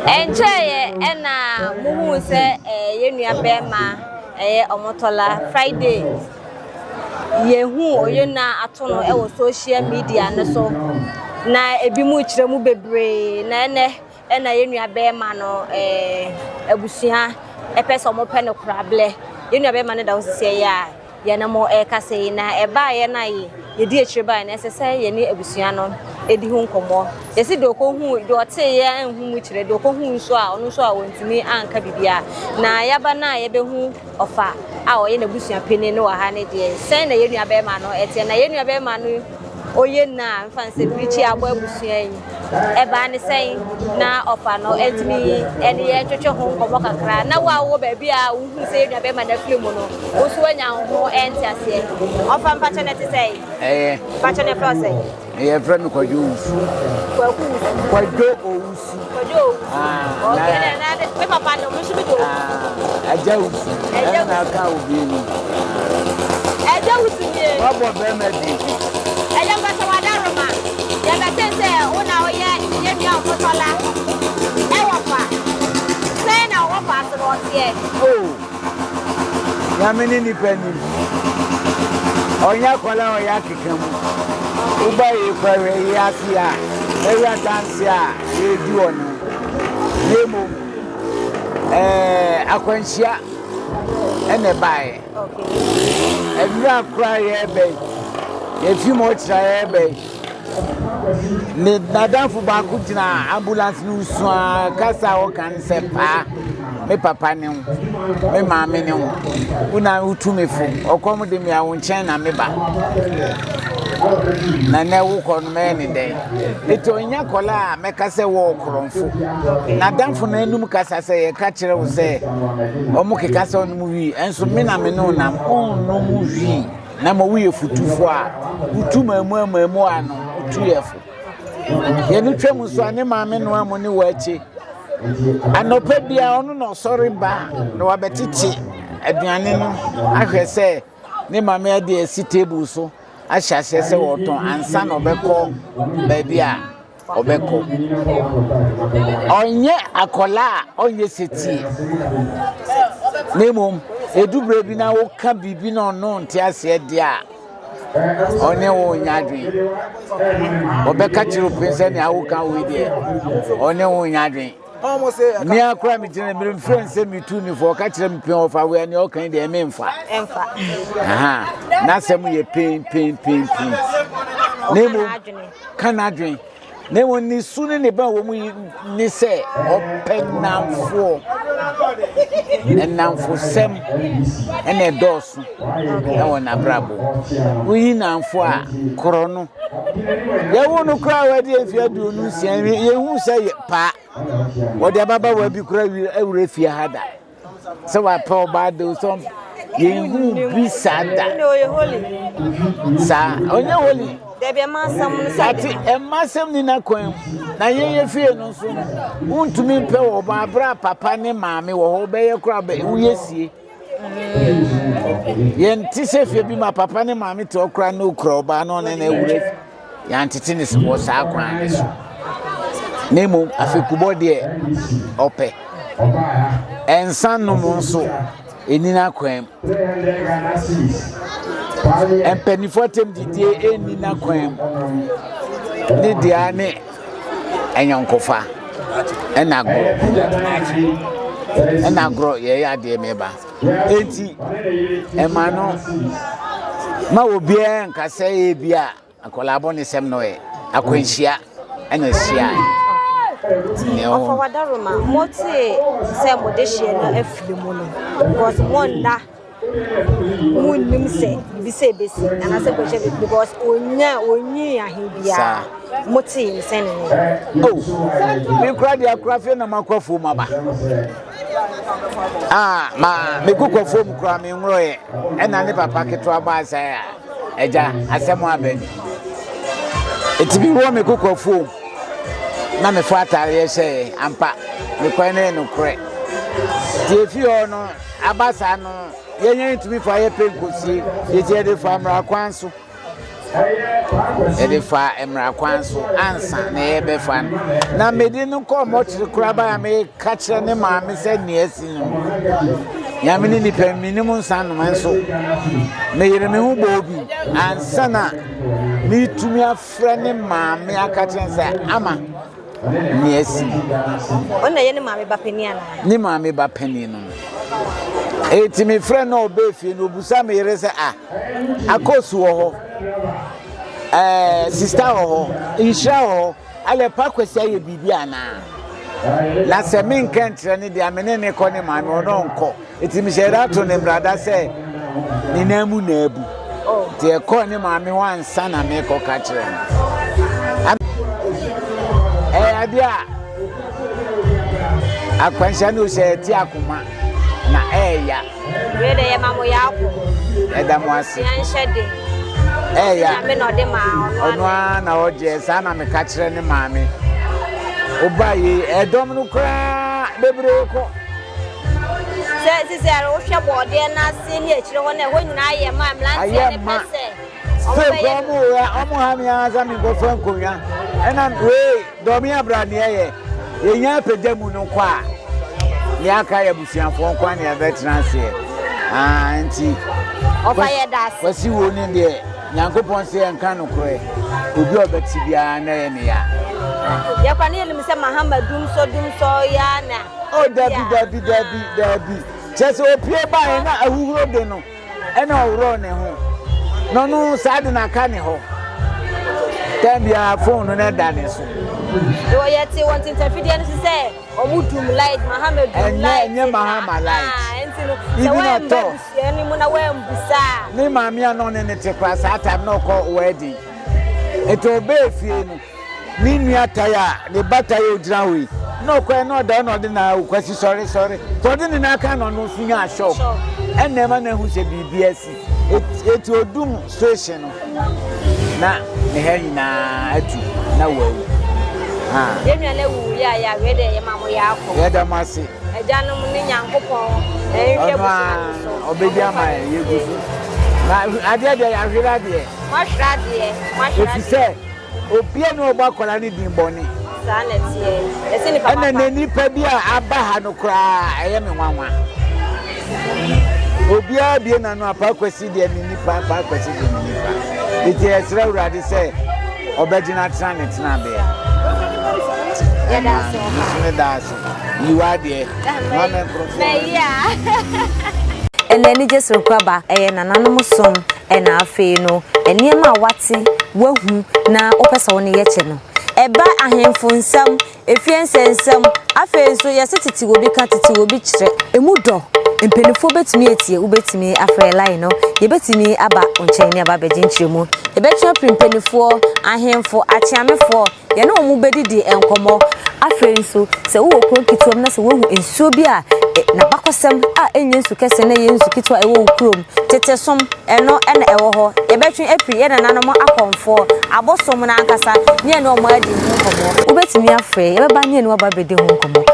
Ɛnkyɛeɛ ɛna mohuu sɛ yɛn nua bɛrima ɛyɛ Omotola Friday yɛhuu Oyonna ato no ɛwɔ social media no so na ebi mu kyerɛ mu bebree na ɛnɛ ɛna yɛn nua bɛrima no ɛɛ abusua ɛpɛ sɛ wɔpɛ no korablɛ. Yɛn nua bɛrima no da hɔ sisi ɛyɛ a yɛne mo ɛrekasa yi na ɛbaeɛ no a yɛdi akyire baeɛ no ɛsɛ sɛ yɛne abusua no ɛdi ho nkɔmmɔ. Yɛsi deɛ ɔkɔhu deɛ ɔteeɛ anhu mu kyerɛ deɛ ɔkɔhu nso a ɔno nso a ɔntumi anka biribiara. Na yɛaba no a yɛbɛhu ɔfa a ɔyɛ n'abusua panin no wɔ ha ne deɛ sɛn na yɛn nua bɛrima no ɛteɛ na yɛn nua bɛrima no ɔyɛ nna a mfa nsɛ birikyi abɔ abusua yi ɛbaa ne sɛn na ɔfa no ɛntumi ɛne yɛn twetwe ho nkɔmmɔ kakra na wo a wowɔ baabi a wohu sɛ yɛn nua bɛrima no afiri mu no wo nso woanya wo ho ɛnte aseɛ. Ɔfa mpakyɛ no ɛte sɛn? Ɛyɛ. Mpakyɛ no ɛfrɛ wo sɛn? Yɛfrɛ me Kwadwo Owusu. Kwaku Owusu. Kwadwo Owusu. Kwadwo Owusu. Ah, okay, na na me papa no, me nso me de Owusu. Ah, Agya Owusu. Agya Ɛna aka obi ni. Agya Owusu nie. Wabɔ bɛrima bi. Agya mpɛsɛ wada Roma. Yɛbɛte sɛ wo na woyɛ yɛn nua Ɔmotɔla ɛwɔ fa. Sɛn na ɔwɔ fa so na ɔteɛ? Oh, Nyame ne nipa nim. Ɔnyɛ akwadaa a ɔyɛ akeka mu. Woba yɛ kura hwɛ yi ase a, ɛyɛ adanse a yɛredi wɔ no. Na mmom, ɛɛ akwanhyia ɛna ɛbaeɛ. Nnura koraa yɛreba yi, yɛfi mu ɔkyerɛ yɛreba yi. Ne n'adamfo baako gyina ambulance no su ara kasa a ɔka ne sɛ paa me papa ne wo me maame ne wo wo na wotu me fo ɔkɔm de me a wo nkyɛn na meba na nɛ wokɔ no mɛyɛ ne dɛn nti ɔnya kɔla a mɛka sɛ wɔ ɔkorɔmfo n'adamfo no anum kasa sɛ yɛka kyerɛ wo sɛ ɔmo keka sɛ ɔnom wii ɛnso me na me ne wo nam ɔnnom wii. Na mmom woyɛ futufo a, wotu mmamu ano, wotu yɛ fo. Yɛn twam nso a, ne maame noa mu ne wɔakyi. Anɔpa biara ɔno na ɔsɔre ba na wabɛtete aduane no ahwɛ sɛ ne maame ade asi table so ahyɛ aseɛ sɛ wɔtɔn ansa na ɔbɛkɔ baabi a ɔbɛkɔ. Ɔnyɛ akwadaa a ɔnyɛ setie, na mmom ɛdu berɛ bi na woka biribi na ɔno nte aseɛ deɛ a, ɔne wo nyɛ adwene. Ɔbɛka kyerɛ wo pɛn sɛ nea woka wei deɛ, ɔne wo nyɛ adwene. Mmea koraa megyina no meremfrɛ no sɛ metu ne fo, ɔka kyerɛ me pɛn ɔfa wei nea ɔka yi deɛ memfa. N'asɛm yɛ pɛn pɛn pɛn pɛn. Na mmom ka n'adwene, na mmom ne su ne ne ba wɔ mu yi ne sɛ ɔpɛ nnamfoɔ. Nnamfosɛm na ɛdɔɔso wɔ n'abrabɔ mu. Woyi nnamfo a, korɔ no. Yɛwo no koraa wadi mfe 26, yɛhu sɛ yɛ paa. Wɔde ababaawa bi koraa awura fie ha da. Sɛ wapɛ ɔbaa de sɛ yɛnhu bi saa da. Saa ɔnyɛ holy. Dabi ɛma asɛm no sɛ. Ate ɛma asɛm ni na kwan mu. Na yɛn yɛ fie no nso no, wontumi mpɛ wɔ ɔbaa bere a papa ne maame wɔ hɔ bɛyɛ koraa bɛ woyɛ sie. Yɛnte sɛ fie bi ma papa ne maame te hɔ koraa na okura ɔbaa na ɔne no awura fi. Yɛantete ne wɔ saa kwan no so. Na mmom afekubɔ deɛ ɔpɛ. Nsa nom nso ɛni n'akwan mu. Mpanimfoɔ atam didie ɛnni n'akwan mu. Ne deɛ ne anyɔnkofa ɛna agorɔ ɛna agorɔ yɛyɛ adeɛ meba enti ɛma no ma obiara nka sɛ ebi a akwadaa bɔ ne sɛm no yɛ akwanhyia ɛna ahyia. Ɔfa wadaroma motee sɛ mo dehyeɛ no afiri mu no because mo nna Monnim sɛ biribi sɛ ɛbɛsi anaasɛ nkɔhyɛ bi because ɔnya ɔnyii ahe biara motee ne sɛn ne ne. Oh, me kura deɛ akora afei na makɔ afuom aba. Ah, ma mekokɔ afuom kora me nworɔyɛ ɛna ne papa ketewa baa sɛ agya asɛm aba ni. Ɛti me wɔ mekokɔ afuom na mefa ataareɛ hyɛɛ ampa mekɔɛ no yɛ nokorɛ. Nti ɛfii hɔ no Aba saa no, yɛn yɛntumi fa yɛ pɛ nkosie, yɛti yɛde fa mmara kwan so. Yɛde faa mmara kwan so ansa na yɛrebɛfa no. Na mede no kɔɔ mɔkyere koraa baeɛ a meka kyerɛ ne maame sɛ nea asi no. Nyame ne nipa menim nsa nom nso meyere me ho bɔɔ bi ansa na metumi afrɛ ne maame aka kyerɛ no sɛ ama nea asi. Ɔno na ɛyɛ ne maame ba panin anaa? Ne maame ba panin no. Eti mefrɛ no ɔbɛɛ fie no obusa me yere sɛ ah Akos wɔ hɔ, ɛɛ sista wɔ hɔ, nhyira wɔ hɔ, alɛ pa Kwasi ayɛ biribi anaa? Na sɛ menka nkyerɛ ne deɛ me ne ne kɔ ne maame ɔno ɔnkɔ. Eti mehyɛ da to ne mbrada sɛ ne nan mu na abu. Nti ɛkɔɔ ne maame hɔ ansa na mekɔ ka kyerɛ no. Ɛyɛ adeɛ a akwanhyia no sɛ ɛte akoma na ɛɛya. Wei de yɛ ma mo yɛ ako. Ɛda mo ase. Yɛn hyɛ den. Ɛɛya. Nyame na ɔde maa ɔno. Ɔno ara na ɔgye saa na meka kyerɛ ne maame. Ɔba yi ɛdɔm no koraa bebree kɔ. Sɛ sisi a wohwɛ bɔɔdeɛ no ase ne akyire hɔ no ɛhɔ nyinaa ayɛ ma mmeranteɛ no pɛ sɛ ɔmo bɛyɛ ɔmo wɔ ɔmo ha mi ara sɛ mi nkɔfa nkonnwa ɛna wei dɔmi abira neɛ yɛ yɛnya apagya mu no kɔ a nea aka yɛ abusuafoɔ nko a nea ɛbɛtena aseɛ aa nti ɔfa yɛ da ase kwasi wo ne deɛ Nyankopɔn sɛ yɛnka nokorɛ obi a ɔbɛte biara na ɛyɛ ne ya. Yɛkɔ ne yɛnim sɛ Mahama dumsɔ dumsɔ ya na. Oh dabi dabi dabi dabi kyerɛ sɛ opie baeɛ na ahuhuro de no ɛna ɔworɔɔ ne ho na ɔno saa de no aka ne hɔ tɛm biara fon no na ɛda ne so. Wɔ yɛte wɔ ntentafidie no so sɛ ɔmo dum light Mahama dum light. Ɛnyɛ ɛnyɛ Mahama light. Nti no sɛ wɔn mba busua no mu na wɔn mbusa a. Ne maame a na ɔne ne te koraa saa time na ɔkɔ wedding nti ɔbɛɛ fie no. Ne nua tae a ne ba tae a ogyina hɔ yi na ɔkɔɛ na ɔda na ɔde na Kwasi sɔre sɔre nti ɔde ne nan ka na ɔno nso nyaa shock ɛna ɛma na ehu sɛ biribi asi eti odum station no na ne ha nyinaa atu na wawu. Yɛn nua no awu yɛ a yɛ a wei deɛ yɛ ma mo yɛ akɔ. Yɛda mo ase. Agyanom ne Nyankopɔn nhwɛ abusua no so. Ɔbɛdi ama yɛn yɛgu so. Na adeɛ deɛ yɛahwere adeɛ. Moahwere adeɛ moahwere adeɛ. Efisɛ Obia ni ɔbɔ akwadaa no din bɔne. Saa na ɛteɛ. Yɛse nipa papa. Ɛna na nipa bi a aba ha no koraa ɛyɛ me nwanwa. Obiara bie n'ano a Paa Kwasi deɛ me nipa, Paa Kwasi deɛ me nipa. Nti yɛsrɛ Awurade sɛ ɔbɛgye no atena ne tenabea. Yɛda ase wɔ ha. Nso da ase. Yiwa adeɛ. Mama nkurɔfoɔ. Mɛyi a. Ɛna anigye soronko aba ɛyɛ nananom som Ɛna afei no, nneɛma a woate, woahu, na wopɛ sɛ wo ne yɛ kyɛ no, ɛba ahemfo nsam, efie nsɛnsɛm, afei nso yɛse tete obi ka, tete obi kyerɛ. Emu dɔ, mpanimfoɔ bɛtumi atie, wobɛtumi afrɛ line no, yɛbɛtumi aba wo nkyɛn ne aba abɛgye nkyerɛmu. Yɛbɛtwe apiri mpanimfoɔ, ahemfo, akyeamefoɔ, Yɛne wɔn bɛdidi nkɔmmɔ. Afei nso, sɛ wowɔ kuro nketewa mu na sɛ woahu nsuo bi a n'abakɔsɛm a ɛnyɛ nsu kɛse na ɛyɛ nsu ketewa a ɛwɔ wo kurom, tete som, ɛno na ɛwɔ hɔ. Yɛbɛtwe afiri yɛn nananom akɔmfoɔ, abosom no ankasa, ne yɛne wɔn adi ho nkɔmmɔ. Wobɛtumi afrɛ, yɛbɛba ne yɛne wo aba abɛdi ho nkɔmmɔ.